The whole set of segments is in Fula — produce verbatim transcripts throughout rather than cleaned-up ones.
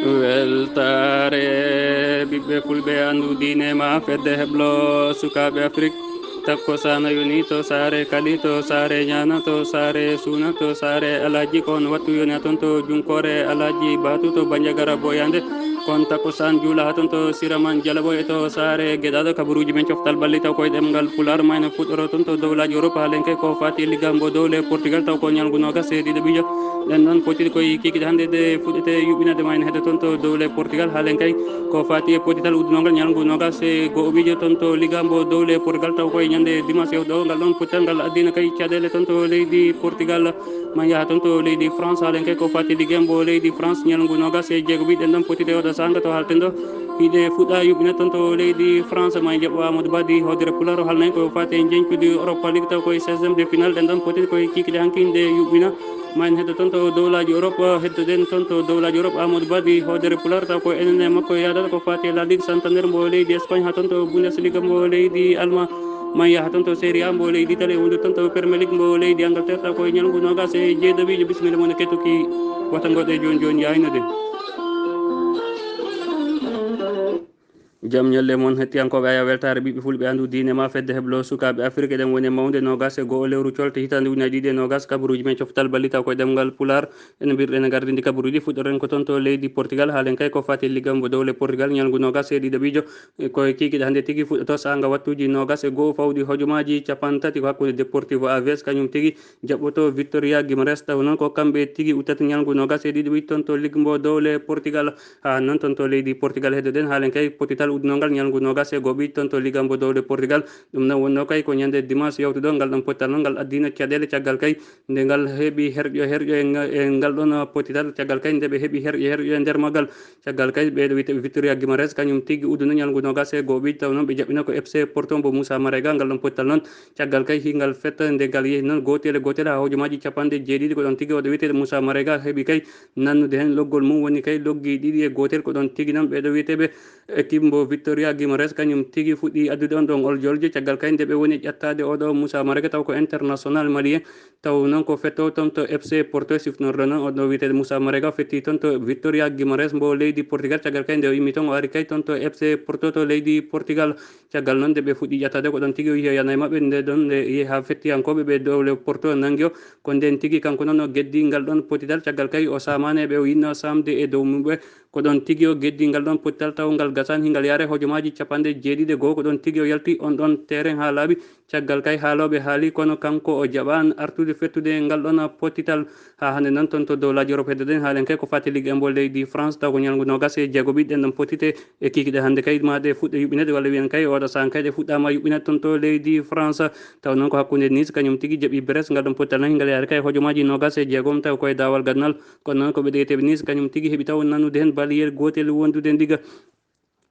Weltaare ɓiɓɓe fulɓe, anndu diine ma fedde heblo sukaaɓe Afrik. Takko sana yoni to saare kali to saare ñaana to saare suuna to saare alaaji. Ko on wattu yoni ha ton to junkoore alaaji Batu to Banjagara Boyande. Kon takko san juula ha ton to Siraman Jalabo e to saare geɗaɗo kabaruuji men coftal ɓalli taw koye ɗemngal Pulaar. Mayno fuɗɗoro ton to dowlaaji Europe, haalen kay ko fati liggambo dowle Portugal taw ko ñalngu nogas e ɗiɗo ɓijo. Ɗen ɗon potiri koye kikiɗe hannde de fuɗɗete yuɓɓinade ma en hedde ton to dowle Portugal. Haalen kay ko fati e potital uddunongal ñalngu nogas e go'o ɓijo ton to liggambo dowle Portugal taw koye ñande dimanche yawtuɗo ngal ɗon potital ngal addina kay caɗeele ton to leydi Portugal. Ma yaha ton to leydi France, haalen kay ko fati liggembo leydi France ñalngu nogas e jeego ɓiɗɗen ɗon potiri e oɗo sanga to halten ɗo. Hiɗe fuɗɗa yuɓɓina ton to leydi France, ma jaɓɓo Amadou Badi hoodere Pulaar o halnay ko fati e jeñcude Europa League taw koye seizième de finale ɗen ɗon potiri koye kikiɗe hanki nde yuɓɓina. Ma en heddo ton to dowlaaji Europe, heddoɗen ton to dowlaaji Europe Amadou Badi hoodere Pulaar taw ko enen e makko yaadata ko fati e La Ligue Santander mbo leydi Espagne, ha ton to Bundesliga mbo leydi Allemagne. Ma yaha ton to Serie A mbo leydi Italie, wondu ton to Premier League mbo leydi Angleterre taw koye ñalngu nogas e jeeɗiɗo ɓijo. Bisimilla mon e kettuki watangoɗe joni joni yaynude. Jam ñalle mon hettiyankooɓe, aya weltaare ɓiɓɓe fulɓe, anndu diine ma fedde heblo sukaaɓe Afrik. Eɗen woni e mawde nogas e go'o lewru colte hitande ujunaaji ɗiɗi e nogas, kabaruuji men coftal ballita koye ɗemngal Pulaar. Ene mbirɗen e gardinde kabaruuji, fuɗɗoren ko ton to leydi Portugal, haalen kay ko fati liggambo dowle Portugal ñalngu nogas e ɗiɗo ɓijo. E koye kikiɗe hannde tigi fuɗɗoto saanga wattuuji nogas e go'o fawɗi hojomaaji capanɗe tati ko hakkunde Deportivo Aves kañum tigi jaɓɓoto Victoria Guimarães, taw noon ko kamɓe tigi uttata ñalngu nogas e ɗiɗo ɓijo ton to liggambo dowle Portugal. Ha noon ton to leydi Portugal heddoɗen haalen kay potital uddunongal ñalngu nogas e go'o ɓijo ton to liggambo dowle Portugal. Ɗum noon wonno kay ko ñande dimanche yawtuɗo ngal ɗon potital noon ngal addino caɗeele caggal kay nde ngal heɓi herƴo herƴo e nga-, e ngal ɗon potital caggal kay nde ɓe heɓi herƴo herƴo e nder maggal. Caggal kay ɓeɗo wiyete Victoria Guimarães kañum tigi udduno ñalngu nogas e go'o ɓijo taw noon ɓe jaɓɓino ko F C Porto mbo Moussa Marega ngal ɗon potital noon. Caggal kay hingal fetta nde ngal yehi noon gootel e gootel ha hojomaaji capanɗe jeeɗiɗi ko ɗon tigi oɗo wiyete Moussa Marega heɓi kay nannude heen loggol mum woni kay loggi ɗiɗi e gootel ko ɗon tigi noon ɓeɗo wiyeteɓe équipe mbo Victoria Guimarães kañum tigi fuɗɗi addude on ɗon oljoljo caggal kay nde ɓe woni ƴettaade oɗo Moussa Marega taw ko international malien taw noon ko fetto toon to F C Porto sifnorɗo noon oɗo wiyeteɗo Moussa Marega fetti toon to Victoria Guimarães mbo leydi Portugal caggal kay nde o yimmi toon o ari kay toon to F C Porto to leydi Portugal. Caggal noon nde ɓe fuɗɗi ƴettaade ko ɗon tigi o yehi o yana e maɓɓe nde ɗon nde yehi ha fettiyankooɓe ɓe dowle Porto nangi o ko nden tigi kanko noon o geddi ngal ɗon potital caggal kay o saamaani e ɓe o yinno saamde e dow muɓɓe. Ko ɗon tigi o geddi ngal ɗon potital taw ngal gasani hingal yaare hojomaaji capanɗe jeeɗiɗi e go'o ko ɗon tigi o yalti on ɗon terrain ha laaɓi. Caggal kay haalooɓe haali kono kanko o jaɓaani artude fettude ngal ɗon potital. Ha hannde noon toon to dowlaaji Europe heddoɗen haalen kay ko fati liggembo leydi France taw ko ñalngu nogas e jeego ɓiɗɗen ɗon potite e kikiɗe hannde kay ma ɗe fuɗɗo yuɓɓinede walla wiyen kay oɗo sahan kay ɗe fuɗɗama yuɓɓinede toon to leydi France. Taw noon ko hakkunde Nice kañum tigi jaɓi Brest ngal ɗon potital noon hingal yaari kay hojomaaji nogas e jeegom taw koye daawal gadnal. Kono noon ko ɓe ɗeyeteɓe Nice kañum tigi heɓi taw nannude heen baliyel gootel wondude ndiga.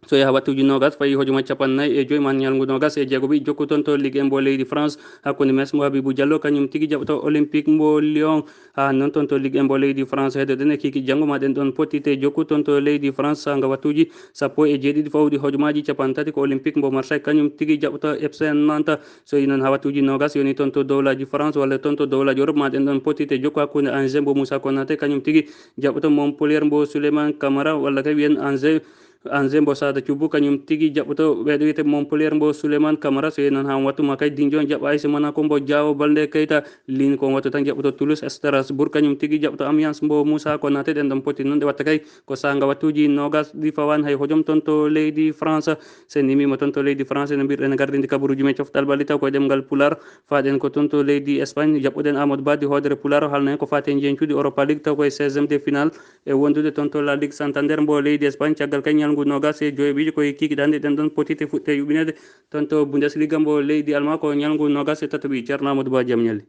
So yaha wattuuji nogas fayi hojomaaji capanɗe nayi e joyi man ñalngu nogas e jeego ɓe jokku toon to Ligue un mbo leydi France hakkunde Metz mbo Habibou Diallo kañum tigi jaɓoto Olympique mbo Lyon. Ha noon toon to Ligue un mbo leydi France heddoɗen e kiiki janngo ma ɗen ɗon pottite jokku toon to leydi France saanga wattuuji sappo e jeeɗiɗi fawɗi hojomaaji capanɗe tati ko Olympique mbo Marseille kañum tigi jaɓoto F C Nantes. So yi noon ha wattuuji nogas yoni toon to dowlaaji France walla toon to dowlaaji Europe ma ɗen ɗon pottite jokku hakkunde Angers mbo Moussa Konaté kañum tigi jaɓoto Montpellier mbo Souleymane Camara walla kay wiyen Angers Angers mbo Sada Thioub kañum tigi jaɓɓoto ɓeɗo wiyete Montpellier mbo Souleymane Camara. So yehi noon ha on wattu ma kay Dijon jaɓɓo A S Monaco mbo Diao Baldé Keita. Lille ko on wattu tan jaɓɓoto Toulouse. Strasbourg kañum tigi jaɓɓoto Amiens mbo Moussa Konaté. Ɗen ɗon potti noon ɗe watta kay ko saanga wattuuji nogas ɗi fawani hay hojom toon to leydi France. Sen nimima toon to leydi France no mbirɗen gardinde kabaruuji men coftal ɓalli taw koye ɗemngal Pulaar. Faɗen ko toon to leydi Espagne jaɓɓoɗen Amadou Badi hoodere Pulaar o halna en ko fate njeñcuɗi Europa League taw koye seizième de finale. E wondude toon to La Ligue Santander mbo leydi Espagne caggal kay ñalngu nogas e joyi ɓijo koye kikiɗe hannde ɗen ɗon potite fuɗɗe yuɓɓinede toon to Bundesliga mbo leydi Alma ko ñalngu nogas e tataɓi. Ceerno Amadou Ba jam ñalli.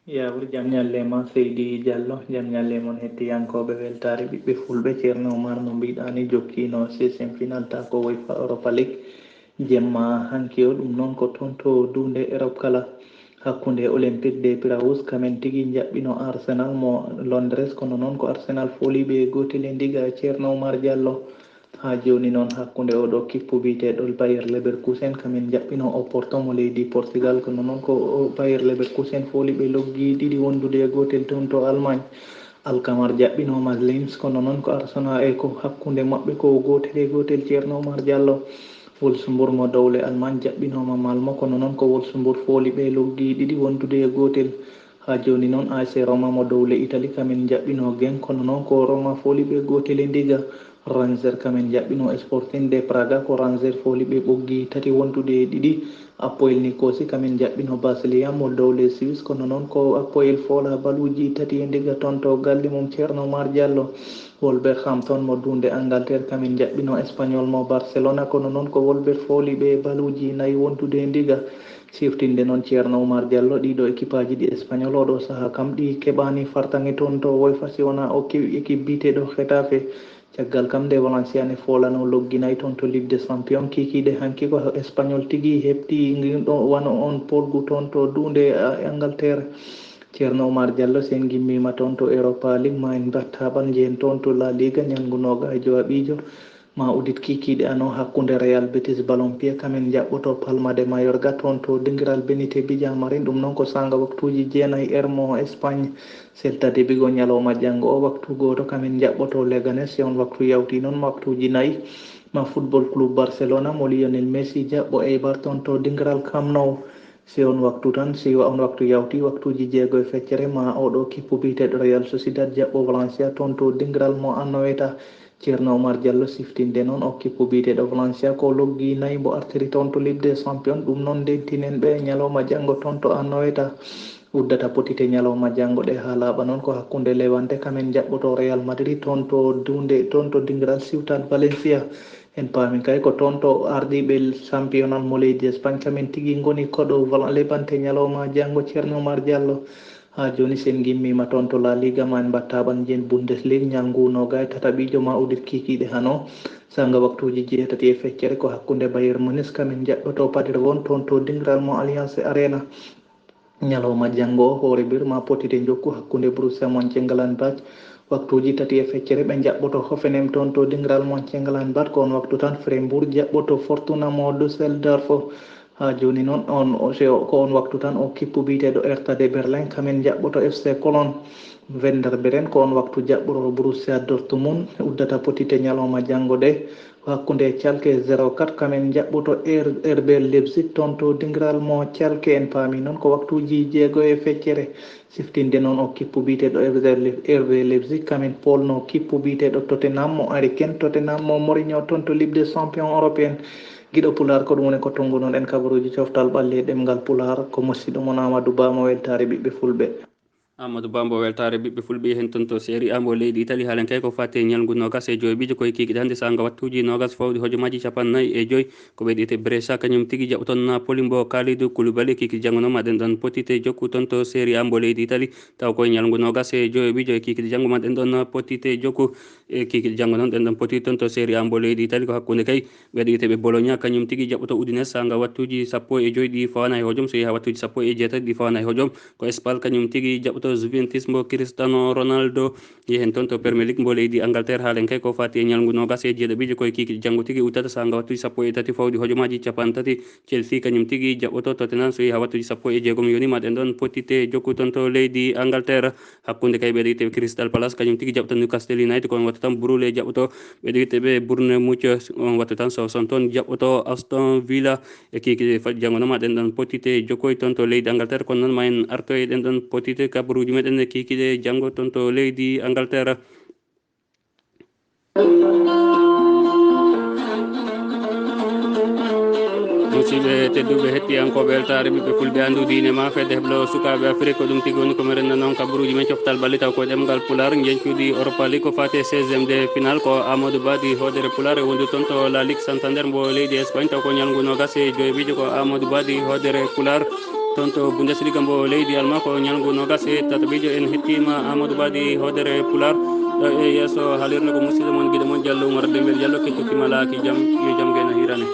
Yawur jam ñalle ma Seydi Diallo, jam ñalle mon hettiyankooɓe weltaare ɓiɓɓe fulɓe. Ceerno Oumar no mbiɗani jokkino seizième finale ta ko UEFA Europa League jemma hanki o, ɗum noon ko toon to duunde Europe kala. Hakkunde Olympique de Piraeus kamen tigi njaɓɓino Arsenal mo Londres, kono noon ko Arsenal fooliiɓe e gootel e ndiga Ceerno Oumar Diallo. Haa jooni noon hakkunde oo ɗoo kippu biyeteeɗo Bayer Leverkusen kamen njaɓɓino Oporto mo leydi Portugal, kono noon ko Bayer Leverkusen fooliiɓe loggi ɗiɗi wondude e gootel toon to Allemagne. Alkamar jaɓɓinooma Lens, kono noon ko Arsenal e ko hakkunde maɓɓe ko gootel e gootel, Ceerno Oumar Diallo. Wolfsburg mo dowle Allemagne jaɓɓinooma Malmo, kono noon ko Wolfsburg fooli ɓe loggi ɗiɗi wondude e gootel. Haa jooni noon, A C Roma mo dowle Italie kamen jaɓɓino Genk, kono noon ko Roma fooli ɓe gootel e ndiga. Rangers kamen jaɓɓino Sporting de Praga, ko Rangers fooli ɓe ɓoggi tati wondude e ɗiɗi. Apoel Nicosie kamen jaɓɓino Basilia mo dowle Suisse, kono noon ko Apoel foola baluuji tati e ndiga toon to galle mum, Ceerno Oumar Diallo. Wolverhampton mo duunde Angleterre kamen jaɓɓino Espagnol mo Barcelona, kono noon ko Wolver fooli ɓe baluuji nayi wondude e ndiga. Siftinde noon, Ceerno Oumar Diallo, ɗiɗo ekipaaji ɗi Espagnol oɗo sahaa kam ɗi keɓaani fartaŋŋe toon to UEFA, si wonaa o keɓi ekip biyeteeɗo Getafe. Caggal kam nde Valencia ne foolano loggi nayi toon to Ligue des Champions, kikiiɗe hanki ko Espagnol tigi heɓti ngin ɗo wano on polgu toon to duunde, a, Angleterre. Ceerno Oumar Diallo, sen gimmiima toon to Europa League, ma en mbatta ɓal njehen toon to La Liga, ñalngu nooga e jowaɓiijo. Ma udit kikiiɗe ano hakkunde Real Betis Balompié, kamen jaɓɓoto Palma de Mallorca toon to dingiral Benito Villamarín, ɗum noon ko saanga waktuuji jeenayi heure mo Espagne. Celta de Vigo ñalawma janngo o waktu gooto kamen jaɓɓoto Leganes, si on waktu yawti noon waktuuji nayi. Ma Football Club Barcelona mo Lionel Messi jaɓɓo Eibar toon to dingiral Camp Nou. Si on waktu tan, si wa-, on waktu yawti, waktuuji jeego e feccere, ma oɗo kippu biyeteeɗo Real Sociedad jaɓɓo Valencia toon to dingiral mo Anoeta. Ceerno Oumar Diallo, siftinde noon o kippu biyeteeɗo Valencia ko loggi nayi mbo artiri toon to Ligue des Champions, ɗum noon ndentinen ɓe ñalawma janngo toon to Anoeta. Uddata potite ñalawma janngo ɗe haa laaɓa noon ko hakkunde Levante kamen jaɓɓoto Real Madrid toon to duunde, toon to dingiral Ciutat Valencia. En paami kay ko toon to ardiiɓe championnat mo leydi Espagne kamen tigi ngoni koɗo Val-, Levante ñalawma janngo, Ceerno Oumar Diallo. Haa jooni, sen ngimmiima toon to La Liga, ma en mbatta ɓal njehen Bundesliga, ñalngu noogaye tataɓiijo ma udit kikiiɗe hano. Saanga waktuuji jeetati e feccere ko hakkunde Bayern Munich kamen jaɓɓoto Paderborn toon to dingiral mo Allianz Arena. Ñalawma janngo o, hoore bir ma potite njokku hakkunde Borussia Mönchengladbach. Waktuuji tati e feccere ɓe jaɓɓoto Hoffenheim toon to dingiral Mönchengladbach, ko on waktu tan Freiburg jaɓɓoto Fortuna mo Düsseldorf. Haa jooni noon, on, o, se o, ko on waktu tan o kippu biyeteeɗo Hertha de Berlin, kamen jaɓɓoto F C Cologne. Werder Bremen, ko on waktu jaɓɓoto Borussia Dortmund, uddata potite ñalawma janngo ɗe. Hakkunde Schalke zéro quatre, kamen jaɓɓoto R-, R B Leipzig, toon to dingiral mo Schalke. En paami noon ko waktuuji jeego e feccere. Siftinde noon o kippu biyeteeɗo R B Leip-, R B Leipzig, kamen polno kippu biyeteeɗo Tottenham mo Harry Kane, Tottenham mo Mourinho, toon to Ligue des Champions européenne. Giɗo Pulaar, ko ɗum woni ko tonngunoɗen kabaruuji coftal ɓalli e ɗemngal Pulaar, ko musiɗɗo mon Amadou Ba mo weltaare ɓiɓɓe Fulɓe. Amadou Ba mo weltaare ɓiɓɓe Fulɓe, heen toon to Serie A mbo leydi Italie, haalen kay ko faati e ñalngu noogas e joy ɓijo koye kikiiɗe hannde saanga wattuuji noogas fawɗi hojomaaji cappannayi e joy. Ko ɓe ɗiite Brescia, kañum tigi jaɓɓoton Napoli mbo Kalidou Koulibaly, kikiiɗe janngo noon ma ɗen ɗon potite jokku toon to Serie A mbo leydi Italie. Taw koye ñalngu noogas e joy ɓijo e kikiiɗe janngo ma ɗen ɗon potite jokku. E kikiiɗe janngo noon, ɗen ɗon poti toon to Serie A mbo leydi Italie, ko hakkunde kay ɓe ɗiite ɓe Bologna, kañum tigi jaɓɓoto Udinese saanga wattuuji sappo e joy ɗi fawaana e hojom, so yehi haa wattuuji sappo e jeetati ɗi fawaana e hojom. Ko Spal kañum tigi jaɓɓoto Juventus mbo Cristiano Ronaldo. Yehen toon to Premier League mbo leydi Angleterre, haalen kay ko faati e ñalngu noogas e jeeɗiɗo ɓijo koye kikiiɗe janngo tigi uddata saanga wattuuji sappo e tati fawɗi hojomaaji cappanɗe tati. Chelsea kañum tigi jaɓɓoto Tottenham so yehi haa wattuuji sappo e jeegom yoni ma ɗen ɗon potite jokku toon to leydi Angleterre. Hakkunde kay ɓe ɗiite Crystal Palace kañum tigi jaɓɓoto Newcastle United, ko on wattu tan Brule jaɓɓoto ɓe ɗiite ɓe Bournemouth, on wattu tan Southampton jaɓɓoto Aston Villa. E kikiiɗe fa-, janngo noon ma ɗen ɗon potite jokkoy toon to leydi Angleterre, kono noon ma en artoy e ɗen ɗon potite kabaruuji meɗen e kikiiɗe janngo toon to leydi Angleterre. Musidɓe tedduɓe, hettiyankooɓe weltaare ɓiɓɓe Fulɓe, anndu diine ma fedde heblo sukaaɓe Afrik, ko ɗum tigi woni ko mi renna noon kabaruuji men coftal ɓalli taw ko ɗemngal Pulaar, njeñcuuɗi Europa League ko faati e seizième de finale, ko Amadou Badi hoodere Pulaar e wondu toon to La Ligue Santander mbo leydi Espagne, taw ko ñalngu noogas e joy ɓijo ko Amadou Badi hoodere Pulaar. Toon to Bundesliga mbo leydi Alma ko ñalngu noogas e tataɓijo. En hettiima Amadou Badi hoodere Pulaar. Ɗo e yeeso haalirde ko musidɗo mon, giɗo mon Diallo Oumar Dembel Diallo, kettotiima laaki jam, yo jam gayno hiirane.